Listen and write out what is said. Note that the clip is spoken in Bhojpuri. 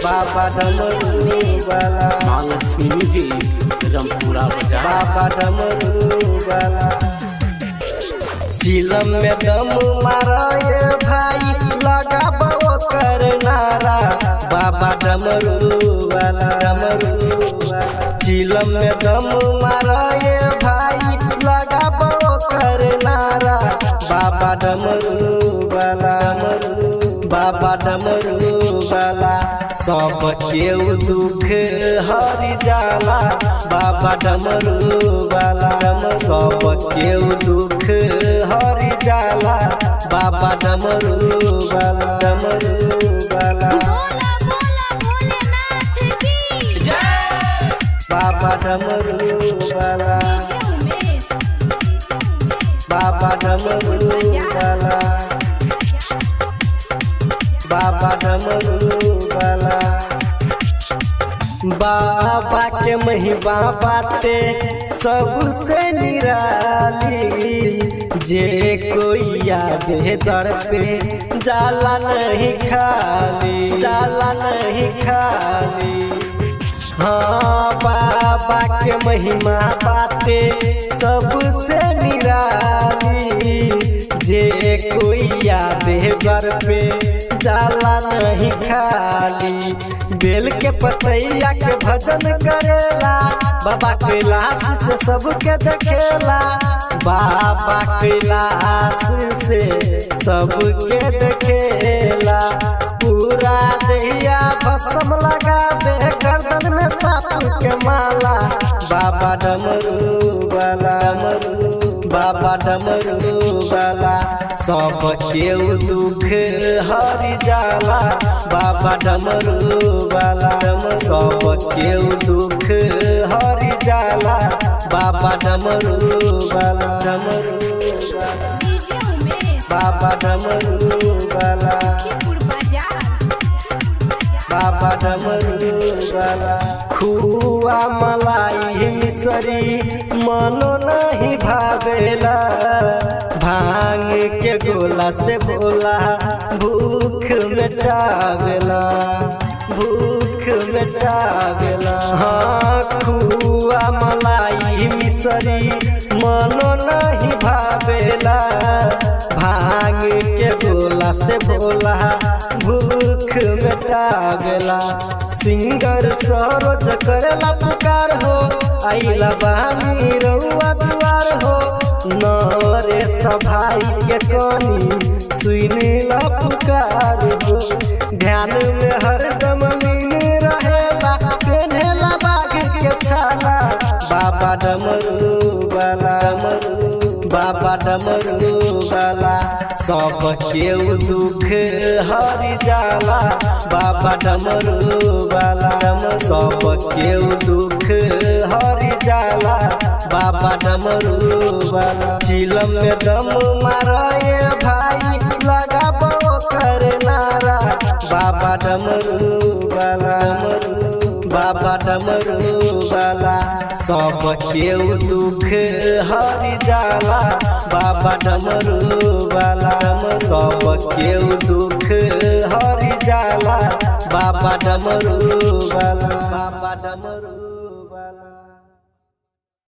बाबा डमरू वाला। माँ लक्ष्मी म्यूजिक, रमपुरा बाजार। बाबा डमरू वाला। चिलम में दम मारे भाई, लगाबो कर नारा, बाबा डमरू वाला। डमरू वाला। चिलम में दम मारे भाई, लगाबो कर नारा, बाबा डमरू वाला। बाबा डमरू वाला। सब केहू दुख हरि जाला, बाबा डमरू वाला। सब केहू दुख हरि जाला, बाबा डमरू वाला। डमरू वाला। बोला बोला भोलेनाथ की। बाबा डमरू वाला। डीजे उमेश। बाबा डमरू वाला। बाबा डमरू वाला। बाबा के महिमा बाटे सबसे निराली, जे कोई आवे दर पे जाला नहीं खाली, जाला नहीं खाली। हाँ, बाबा के महिमा बाटे सबसे निराली, जे कोई आवे दर पे जाला नहीं खाली। बेल के पतैया के भजन करेला, बाबा कैलाश से सबके देखेला, बाबा कैलाश से सबके देखेला। पूरा दहिया भस्म लगावे, गर्दन में सांप के माला, बाबा डमरू वाला। बाबा डमरू वाला। सब केहू दुख हरि जाला, बाबा डमरू वाला। सब केहू दुख हरि जाला, बाबा डमरू वाला। डमरू वाला। डीजे उमेश। बाबा डमरू वाला। सुखीपुर बाजार। बाबा डमरू वाला। खुआ मलाई मिसरी मनो नहीं भावेला, भांग के गोला से बोला भूख मिटावेला, भूख मिटावेला। हाँ, खुआ मलाई मिसरी मनो नहीं भावेला, भांग के गोला से बोला भूख मिटावेला। सिंगर सरोज करेला पुकार हो, आइला बानी रउआ दुआर हो, नरे सभाई के कनी सुनिला पुकार हो। ध्यान में हरदम लीन रहेला, पेन्हेला बाघ के छाला, बाबा डमरू वाला। बाबा डमरू वाला। सब केहू दुख हरि जाला, बाबा डमरू वाला। सब केहू दुख हरि जाला, बाबा डमरू वाला। चिलम में दम मारे भाई, लगाबो कर नारा, बाबा डमरू वाला। बाबा डमरू वाला। सब केहू दुख हरि जाला, बाबा डमरू वाला। सब केहू दुख हरि जाला, बाबा डमरू वाला। बाबा डमरू।